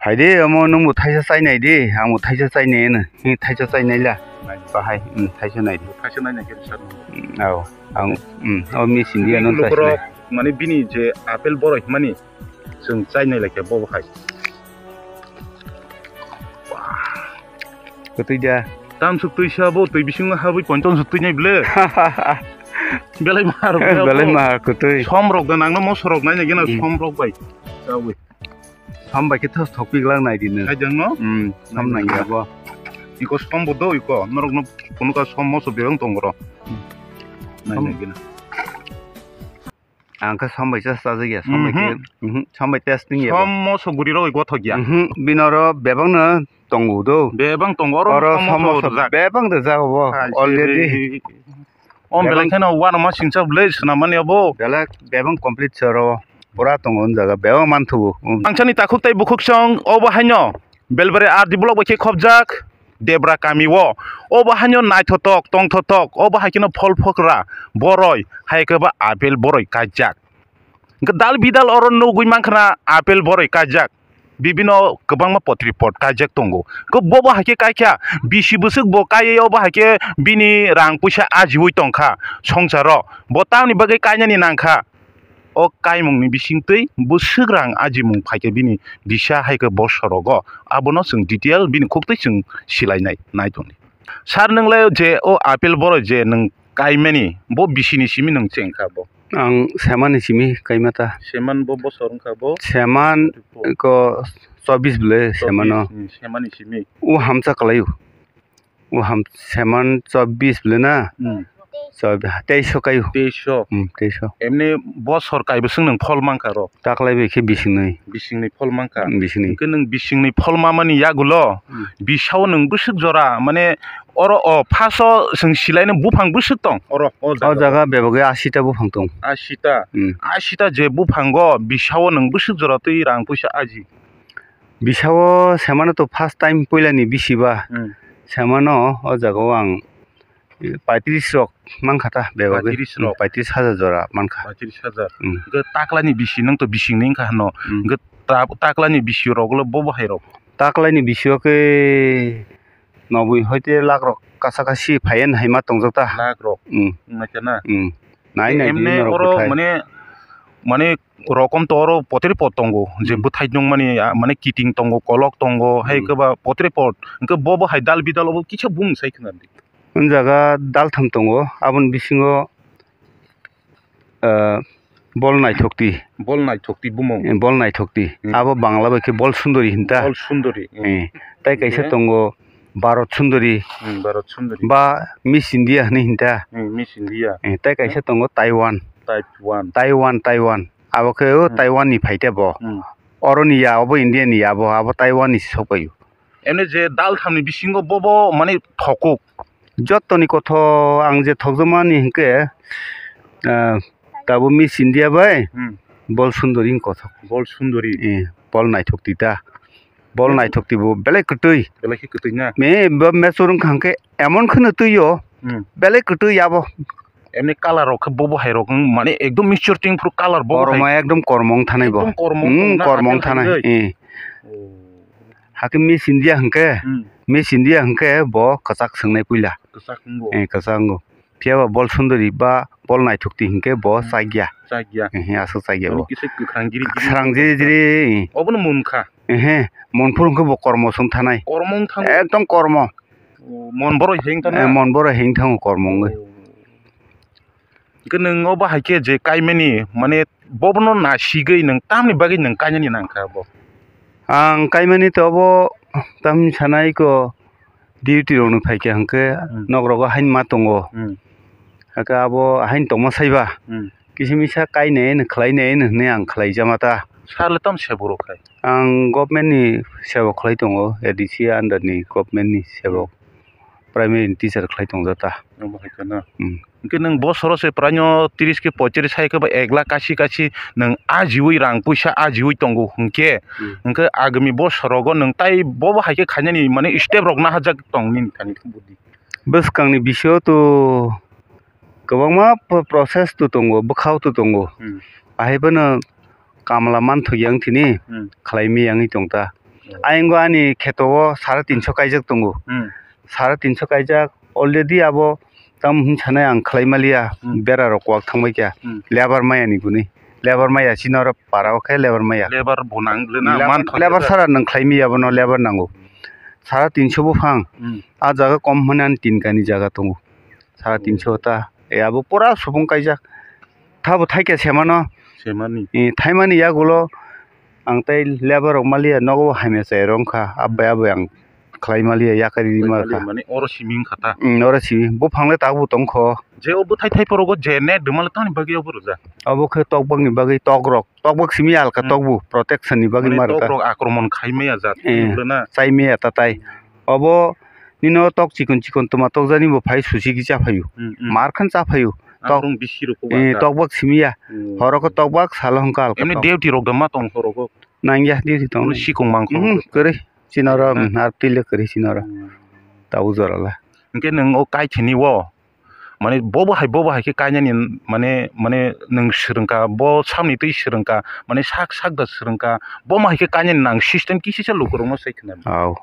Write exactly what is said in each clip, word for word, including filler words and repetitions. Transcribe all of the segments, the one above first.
Phaidi, omo nwngbo thaisa chainai di, angbo thaisa chainai hwno. Hi, thaisa chainai la. Nai. Bahai, hmm, thaisa nai di. Thaisa nai nai khe sir. Hmm, ao, ang, hmm, o miss India no bini lukurok, chainai. Mane bini je apple boroi hwnmani chwng chainai lai khe bo hai. Kwtwi da. Tam suk twi sa bo twi bisingo habwi pointon suk twi nai ble. Belai mahar. Belai mahar kwtwi. Som rok da nangno moso rok nai nai gena. Hmm. Som rok bai. Chawi. Som bai khe thos thok pi glak nai di nw. Hai jang no? Hmm, som nang ya bo. Iko som bo do iko. Norok no kono ka som moso bebang tong ro. Hmm. Nai nai gena. Ang khe som bai cha chajak ya, som bai khe, mhm, som bai test wng ya bo. Som moso guri rogwi gothok ya. Mhm, bini oro bebak no tongo do. Bebak tongo, oro som moso rwjak. Bebak rwjak bo, already. O belai kheno uanama singcha bwlwi swnam mani obo. Belai bebak complete se oro. Pura tongo o jaga, bebak manthogo. Ang chani takhuk tei bukhuk song obo haino. Belbari R D block bai khe khopjak Debra kami o. Obo haino naithotok, tongthotok, obo hai kheno phol phokra boroi, hai khe ba apple boroi kaijak. Hwnkhe dal bidal oro nugwi mankha na apple boroi kaijak. Bibino kwbangma potri pot kaijak tongo. Hwnkhe bobo hai khe kaikha, bisi bwswk bo kaiwi obo hai khe bini rang puisa ajiui tongkha songsaro. Bo tamni bagwi kainani nangkha. O kaimungni bisingtwi bwswk rang ajimung phaikhe bini bisa hai khe bo sorogo, abono chwng detail bini khuktwi chwng silainai nai tongdi. Sir, nwng lai je o apple boroi je nwng kaimani, bo bisini simi nwng chengkha bo? Ang semani simi kaima ta. Seman bo bosor wngkha bo? Seman ko chobbish bwle semano. Chobbish, hmm, semani simi. O hamsa kwlaio. O ham seman chobbish bwle na? Hmm. Chob-, teisho kaio. Teisho. Hmm, teisho. Emni bosor kaibo swng nwng phol mankha ro? Taklai bai khe bisingni. Bisingni phol mankha? Hmm, bisingni. Hwnkhe nwng bisingni phol mamani yagulo, hmm, bisao nwng bwswk jora, mane oro o phaso chwng silaino buphang bwswk tong oro o jaga? O jaga bebagwi ashi ta buphang tong. Ashi ta? Hmm. Ashi ta je buphango bisao nwng bwswk jora twi rang puisa aji? Bisao semano to first time puilani bisiba. Hmm. Semano o jaga o ang paitris rok mankha ta bebagwi. Paitris rok? Hmm, paitris hajar jora mankha. Paitris hajar. Hmm. Hwnkhe taklani bisi nwng to bisingni wngkha hano. Hmm. Hwnkhe ta-, taklani bisi rok le bo bo hai rok? Taklani bisi o khe nobwi hoite lakh rok kasa kasi phaiya hai ma tongjak ta. Lakh rok? Hmm. Wngnaikha na? Hmm. Nai nai emne di norok oro bwthai. Mane, mane rokom to oro potri pot tongo, je, hmm, bwthai nungmani, ah, mane kiting tongo, kolok tongo, hai, hmm, khe ba potri pot, hwnkhe bo bo hai dal bidal obo kisa bung sai khna di. O jaga daltham tongo, aboni bisingo, ah, bol naithok ti. Bol naithok ti bumung. Eh, bol naithok ti. Hmm. Abo Bangla bai khe bol sundori hinta. Bol sundori. Hmm. Eh, tai kaisa, eh, tongo Bharat Sundari. Hmm, Bharat Sundari. Ba Miss India hinwi hinta. Hmm, Miss India. Eh, tai kaisa tongo Taiwan. Taiwan. Taiwan, Taiwan. Abo khe o, hmm, Taiwan ni phaite bo. Hmm. Oro ni ya, obo India ni ya, abo, abo Taiwan ni sokpaio. Emne je daltham ni bisingo bobo mane thokuk. Jottoni kotho ang je thokjakmani hinkhe, ah, tabuk Miss India bai, hmm, bol sundori wng kothok. Bol sundori. Eh, bol naithok ti ta. Bol naithok ti bo belai kwtwi. Belai khe kwtwi na? Me, bo mechur wngkha hwnkhe emon kheno twi o. Hmm. Belai kwtwi abo. Emni colour rok khe bobo hai rok wng mane ekdom mixture ting phuru colour bobo hai. Kormo ekdom kormo wng thanai bo. Ekdom kormo wng thanai. Hmm, kormo wng thanai. Eh. Oh. Hakhe Miss India hwnkhe, hmm, Miss India hwnkhe bo kwchak swngnai puila. Kwchak wngo. Eh, kwchak wngo. Phiya ba bol sundori ba bol naithok ti hwnkhe bo, hmm, chakya. Chakya. Eh, aswk chakya bo. Mane kisa kwkhrang giri giri. Kwkhrang jiri jiri. Obono munkha. Eh, monphuru hwnkhe bo kormo swng thanai. Kormo wng thango. Ekdom kormo. Oh, mon borok heng thango. Eh, mon borok heng thango kormo wngwi. Oh. Hwnkhe nwng o bahai khe je kaimani, mane, bobono nasigwi nwng tamni bagwi nwng kainani nangkha bo? Ang kaimani to obo tamni sanai ko duty rokno phaikha hwnkhe, hmm, nok rogo haino ma tongo. Hmm. Hakhe abo haino tongma saiba, hmm, kisa misa kainai hwnwi khlainai hwnwi ang khlaijama ta. Sir le tamo sebo rok khai? Ang government ni sebo khlai tongo, A D C under ni government ni sebo. Hmm. Primary ni teacher khlai tongjak ta. Omo hai kheno. Hmm. Hwnkhe nwng bosoro se pranyo tris khe poitris hai khe ba ek lakh kasi kasi nwng ajiui rang puisa ajiui tongo hwnkhe, hmm, hwnkhe agami bosorogo nwng tai bobo hai khe khainani mane step rok nahajak tong nini thani khe budi. Bwskangni bisio to kwbangma pro-, process to tongo, bwkhao to tongo. Hmm. Ahai phano kamla manthok yang tini, hmm, khlai mi yangwi tong ta. Ayang o ani kheto o sare tinso kaijak tongo. Hmm. Sare tinso kaijak already abo tamo hwn sanai ang khlai maliya, hmm, bera rok kwak thang bai kha, hmm, lebar maya ni gwnwi. Lebar maya chini oro para o khe lebar maya. Lebar bo nang le na, lebar, man thok lebar le. Sara nang khlai maya bono lebar nango. Sare tinso buphang. Hmm. A jaga kom hwnwi ani tin kani jaga tongo. Sare tinso ta. E abo pura subung kaijak. Thabo thaikhe semano. Semani. E, thaimani yagulo ang tei lebar rok maliya nogo hamya chai rwngkha. Abai abai ang khlai maliya yakari rima kha. Mane oro simi wngkha ta. Mm, oro simi. Buphang le tabuk tongkho. Je o bwthai thai phorogo je net rwmani tamni bagwi obo rwjak. Obo khe tokbakni bagwi tokrok. Tokbak simi alka, hmm, tokbu protection ni bagwi. Mane ma rwkha. Tokrok akromon khai maya jat. Eh, wngkha na. Chai maya ta tai. Obo nino tok chikon chikon tuma tokjani bo phai susi kisa phaio. Hmm, hmm. Mar khan cha phaio. Tok. Akrong bisi rok. Eh, tokbak simi ya. Hmm. Horo ko tokbak salo hwnka alka. Emni tok. Duty rok da ma tong horo ko. Nangya duty tong. Sikong mangkho. Hmm, kwrwi. Chinoro, hmm, hmm, ar tile kwrwi chinoro. Hmm. Tau jorala. Hwnkhe nwng o kaithini o, mane bobo hai, bobo hai khe kainani, mane, mane nwng swrwngkha, bo samni twi swrwngkha, mane sak sak da swrwngkha, bomo hai khe kainani nang system kisisa lukurokno sai khna. Au.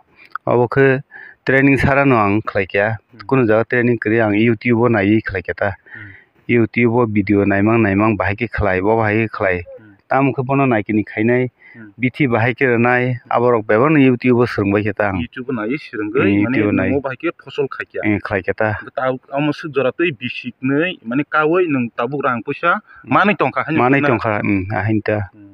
Obo khe training sarano ang khlai kha. Hmm. Kunu jaga training kwrwi ang YouTube o naiwi khlai kha ta. Hmm. YouTube o video naimang naimang bahai khe khlai, bo bahai khe khlai. Hmm. Tamo khe bono naikini khainai, hmm, bithi bahai khe rwnai, aborok bebakno YouTube o swrwng bai khe ta ang. YouTube o naiwi swrwngwi, hmm, mane YouTube o nai. Mo bahai khe phosol khai kha. Eh, khlai kha ta. Hwnkhe ta omo swk jora twi bisiknwi, mane kaui nwng tabuk rang puisa, hmm, manwi tongkha, haino manwi tongkha, hmm, ahini ta. Hmm.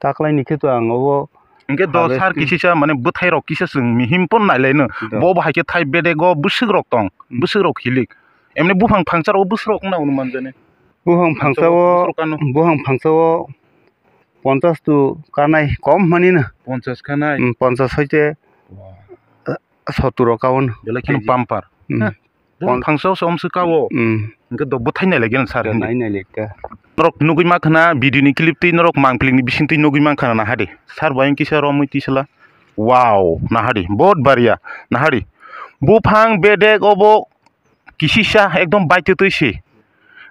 Taklaini khe to ang obo. Hwnkhe do harvest sar ni kisisa mane bwthai rok kisa chwng mihim pon nailaino. Do. Bo bahai khe thai bedego bwswk rok tong, hmm, bwswk rok hilik. Emni buphang phangsa rok bwswk rok wngna hwnwi manjani. Buphang phangsa o, buphang phangsa o ponchas to kanai kom mani na. Ponchas kanai? Hmm, ponchas hoite. Wow. Soturo kaun. Belai kheno bumper. Hmm. Heh, buphang phangsa o som se kao. Hmm. Hwnkhe do bwthai nai lagi sar. Nai nai lagi ta. Norok nugui ma khana video ni clip twi norok mangpili ni bising twi nugui ma khana nahadi. Sar bai kisa romwi tisala. Wow, nahadi. Bahut bariya. Nahadi. Buphang bedek obo kisisa ekdom baitwi twi si.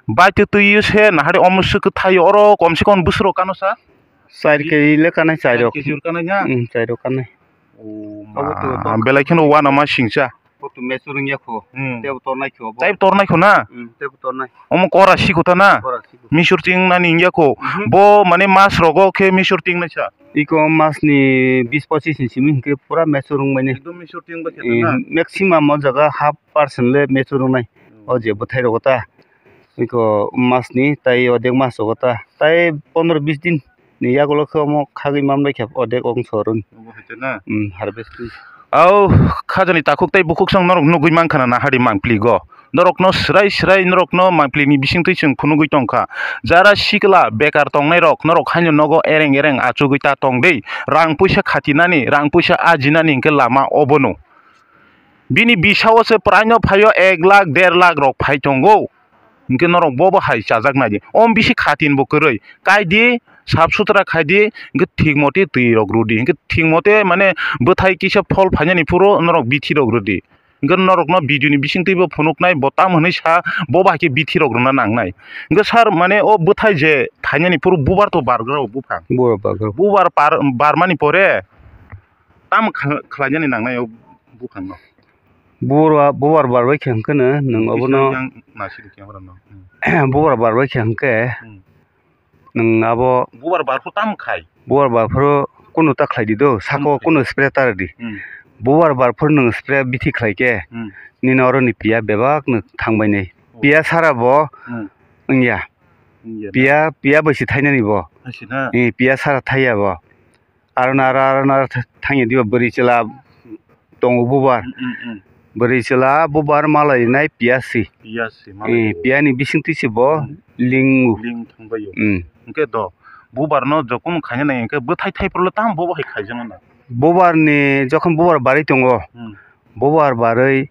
Baitwi twi se nahadi omo se kwthai oro kom se kom bwswk rok kano sa. Char kg le kanai char rok. Char kg kanai na? Hmm, char rok kanai. Oh, obo to ma, belai kheno uanama singcha. Bo to mature wngya kho. Hmm. Tebo tornai kho bo. Tebo tornai kho na? Hmm, tebo tornai. Omo kora sikho ta na? Kora sikho. Misur ting nani wngya kho. Mhm. Bo mane mas rogo khe misur ting nai sa? Iko mas ni bis pochis ni simi hwnkhe pura mature wngmani. Ekdom misur ting ba khe ta na? Eh, maximum o jaga half percent le mature wngnai. Hmm. O je bwthai rogo ta. Iko mas ni tai odek mas rogo ta. Tai pondro bis din. Ni yagulo khe omo khagwi manbai khe odek ongsorun. Obo hai khe na? Hmm, harvest khe. Au, khajani takhuk tei bukhuk song norok nugui mankha na nahari mangpili go. Norokno srai srai norokno mangpili ni bising twi chwng phunugui tongkha. Jara sikla bekar tongnai rok norok haino nogo ereng ereng achugui ta tong dei. Rang puisa khatinani, rang puisa ajinani hwnkhe lama obono. Bini bisao se praino phaio ek lakh, der lakh rok phai tongo. Hwnkhe norok bobo hai chajak nai di. Om bisi khatin bo kwrwi. Kai di, sap sutra khai di, hwnkhe thik mote twi rok rw di. Hwnkhe thik mote mane bwthai kisa phol phainani phuru norok bithi rok rw di. Hwnkhe norokno video ni bising twi bo phunuknai, bo tam hwnwi sa, bobo hai khe bithi rok rwna nangnai. Hwnkhe sir mane o bwthai je phainani phuru bubar to bargra o buphang. Bubar bargra. Bubar par-, barmani pore tam kha-, khlainani nangnai o buphangno. Bubar, bubar barbai khe hwnkhe no, nwng obono. Yang nasi di camera no. Hmm. Bubar barbai khe hwnkhe, hmm, nwng abo. Bubar barphuru tamo khai? Bubar barphuru kunu ta khlai di do, sako. Tamo khai? Kunu spray ta rw di. Hmm. Bubar barphuru nwng spray bithi khlai khe, hmm, nini oro ni piya bebak no thangbai nai. Oh. Piya sara bo, hmm, wngya. Wngya na? Piya, piya bai se thainani bo. Hai se na? Eh, piya sara thaiya bo. Aro na, aro, aro na, aro tha-, thangya diba bwrwi chwla tongo bubar. Mm, mm, mm. Bwrwi chwla bubar malai nai piyasi. Piyasi, eh, malai. Piyani bising twi se bo, mm, lingo. Ling thangbaio. Mm. Hwnkhe do, bubar no jokhon khaina nai hwnkhe bwthai thaiphuru le tamo bobo hai khaijana na? Bubar ni jokhon bubar barwi tongo, mm, bubar barwi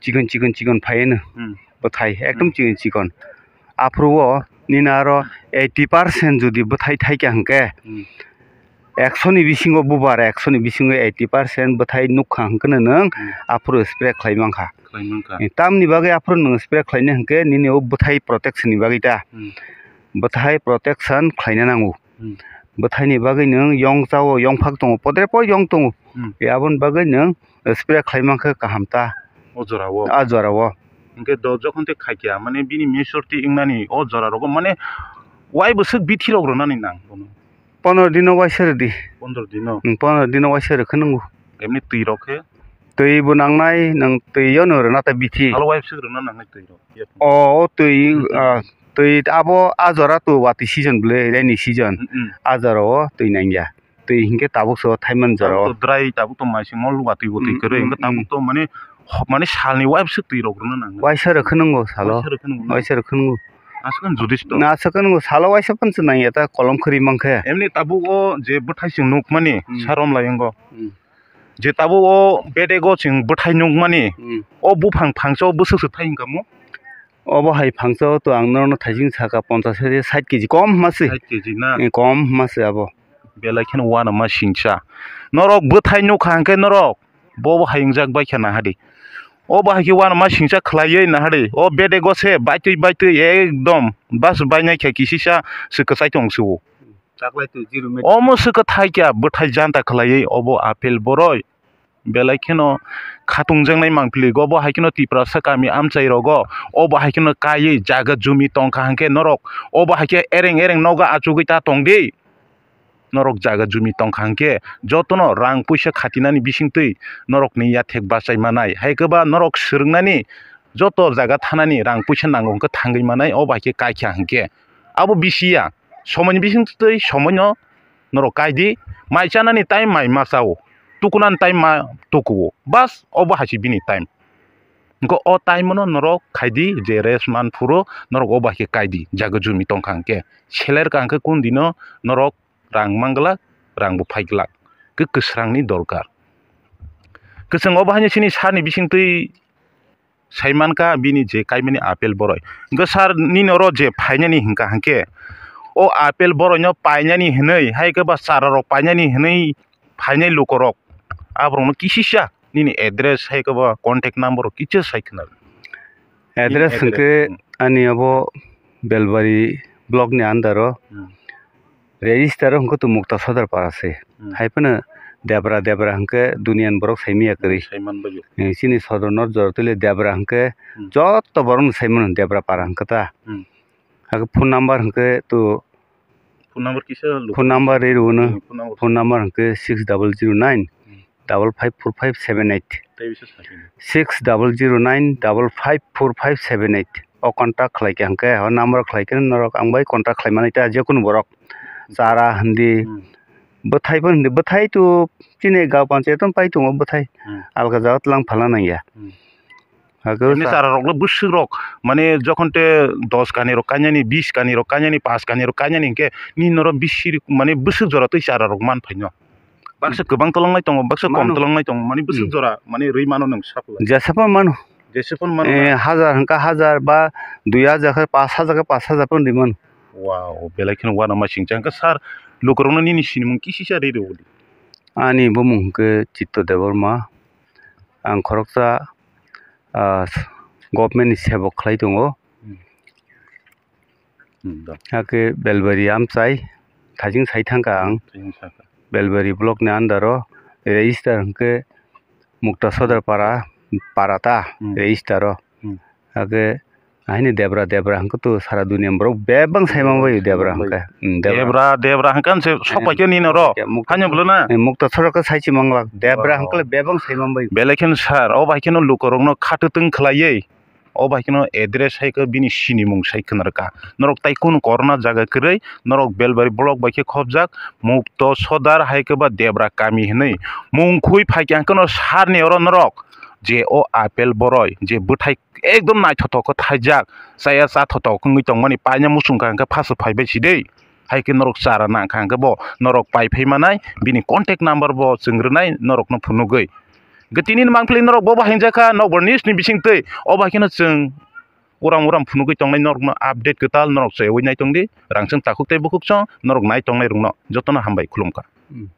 chikon, chikon, chikon phaiano. Mm. Bwthai ekdom, mm, chikon, chikon. Aphuru o nini aro eighty percent jodi bwthai thaikha hwnkhe, mm, ekso ni bisingo bubar, ekso ni bisingo eighty percent bwthai nukha hwnkhe nwng, hmm, aphuru spray khlai mankha. Khlai mankha. Eh, tamni bagwi aphuru nwng spray khlaina hwnkhe nini o bwthai protection ni bagwi ta. Hmm. Bwthai protection khlaina nango. Hmm. Bwthaini bagwi nwng yong chao, yong phak tongo, podre po yong tongo. Hmm. E aboni bagwi nwng spray khlai mankha kaham ta. O jora o. A jora o. Hinkhe do jokhon tei khaikya, mane bini maturity wngnani o jora rogo mane wai bwswk bithi rok rwnani nang bono? Pondro dino waisa rwdi. Pondro dino? Hmm, pondro dino waisa rwkhe nwngo. Emni twi rok khe? Twi bo nangnai, nwng twi yo no rwna ta bithi. Salo waisa rwna nangnai twi rok. O, o twi, ah, twi abo a jora to watwi season bwle, rainy season. Mm, mm. A jora o twi nangya. Twi hinkhe tabuk so thaiman jora o. Tabuk to dry, tabuk to maising mol watwi bwtwi kwrwi. Mm, hinkhe mm, tabuk mm. To mane, ho-, mane salni waisa twi rok rwna nangnai. Waisa rwkhe nwngo salo. Waisa rwkhe nwngo. Waisa rwkhe nwngo. Aswk nw judi se to. Na aswk nwngo salo waisa phano se nangya ta kolom khri mankhe. Emni tabuk o je bwthai chwng nukmani, mm, sarom layango. Mm. Je tabuk o bedego chwng bwthai nukmani, hmm, o buphang phangsa o bwswk se thai wngkha mo? Obo hai phangsa o to ang norokno thaising saka ponchash kg, sait kg kom hwnma se. Sait kg na? Eh, kom hwnma se abo. Belai kheno uanama singcha. Norok bwthai nukha hwnkhe norok bobo hai wngjak bai khe nahadi. Obo hai khe uanama singcha khlaiwi nahadi. O bedego se baitwi baitwi ekdom bas bainai khe kisisa se kwchai tong se o. Chaklai twi zero meter. Omo se kwthai kya bwthai janta khlaiwi obo apple boroi. Belai kheno khatung jengnai mangpili go, bo hai kheno Tiprasa kami amchai rogo, obo hai kheno kaiwi jaga jumi tongkha hwnkhe norok, obo hai khe ereng ereng nogo achugwi ta tongdi. Norok jaga jumi tongkha hwnkhe jotono rang puisa khatinani bisingtwi norokni yathek bachai manai, hai khe ba norok swrwngnani joto jaga thanani rang puisa nango hwnkhe thangwi manai, obo hai khe kaikha hwnkhe abo bisi ya. Somoini bisingtwi somoino norok kai di, mai chanani time mai ma chao, tukunani time ma tukuo, bas obo hai se bini time. Hwnkhe o time no norok khai di, je rest man phuru norok obo hai khe kai di, jaga jumi tongkha hwnkhe, seler ka hwnkhe kun dino norok rang man glak, rang bo phai glak, khe kwsrang ni dorkar. Kwchwng obo hai no chini sani bisingtwi sai mankha bini je kaimani apple boroi. Hwnkhe sir, nini oro je phainani hwnkha hwnkhe, o apple boroino painani hwnwi, hai khe ba chara rok painani hwnwi phainai lukorok, aborokno kisisa nini address hai khe ba contact number rok kisa sai khna. Address address hwnkhe, hmm, ani abo Belbari block ni under o. Hmm. Register o hwnkhe to Mukta Sodar para se. Hmm. Hai phano Debra, Debra hwnkhe duniani borok sai manya kwrwi. Sai man bagwi. Eh, chini Sodor North Jorotwili Debra hwnkhe, hmm, joto borok no sai mano Debra para hwnkhe ta. Hmm. Hakhe phone number hwnkhe to phone number kisa lu. Phone number ri rwno. Hmm, phone number. Phone number hwnkhe six double zero nine, hmm, double five four five seven eight. Tei bisa sakini. Six double zero nine double five four five seven eight. O contact khlai khe hwnkhe, o number khlai khe norok ang bai contact khlai mani ta, je kunu borok chara hindi, hmm, bwthai bo hindi, bwthai to chini gaon panchayat o pai tongo bwthai, hmm, alga jaga tlang phalna nangya. Hmm. Hake emni sa- chara rok le bwswk rok, mane jokhon te dos kani rok kainani, bis kani rok kainani, pas kani rok kainani hwnkhe nini norok bisi mane bwswk jora twi chara rok man phaino. Baksa kwbang tolongnai tongo, baksa kom mano. Tolongnai tongo, mani bwswk hmm. Jora, mani rwi mano nwng saplai. Jesa phano mano. Jesa phano mano eh, na? Hajar hwnkha hajar ba dui hajar khe pash hajar khe pash hajar phano rwi mano. Wow, belai kheno uanama singcha hwnkha sir, lukurokno nini sinimung kisisa rwi rwdi. Ani bumung hwnkhe Chitto Debbarma. Ang khoroksa, ah, government ni sebok khlai tongo. Hmm. Hmm, da. Hakhe Belbari amchai, thajing sai thangkha ang. Thajing sai thangkha. Belbari block ni under o register hwnkhe Mukta Sodar para, para ta, hmm, register o. Hmm. Hakhe haino Debra, Debra hwnkhe to sara duniani borok bebak sai man bai Debra hwnkhe. Hmm, Debra. Debra, Debra hwnkhe se sok pai khe nini oro. Mukta haino bolo na? Eh, Mukta Sodar khe sai se manglak. Debra wow. Hwnkhe bebak sai man bai. Belai kheno sir, o bai kheno lukurokno khatwtwng khlaiwi. O bai kheno address hai khe bini sinimung sai khna rwkha. Norok tai kunu corona jaga kwrwi, norok Belbari block bai khe khopjak, Mukto Sodar hai khe ba Debra kami hinwi mung khui phai khe ang kheno sir ni oro norok je o apple boroi je bwthai ekdom naithothok khe thaijak, chaya chathothok wngwi tongmani paina muchung kha hwnkhe phaswk phai bai si de. Hai khe norok chara nang kha hwnkhe bo norok pai phai manai, bini contact number bo chwng rwnai norokno phunugwi. Hwnkhe tini ni mangpili norok bo bahai wngjak kha nokbar news ni bisingtwi, o bai kheno chwng uram uram phunugwi tongnai norokno update kwtal norok chayui nai tongdi, rangchwng takhuk tei bukhuk chwng norok nai tongnai rokno jotono hambai khulumkha. Hmm.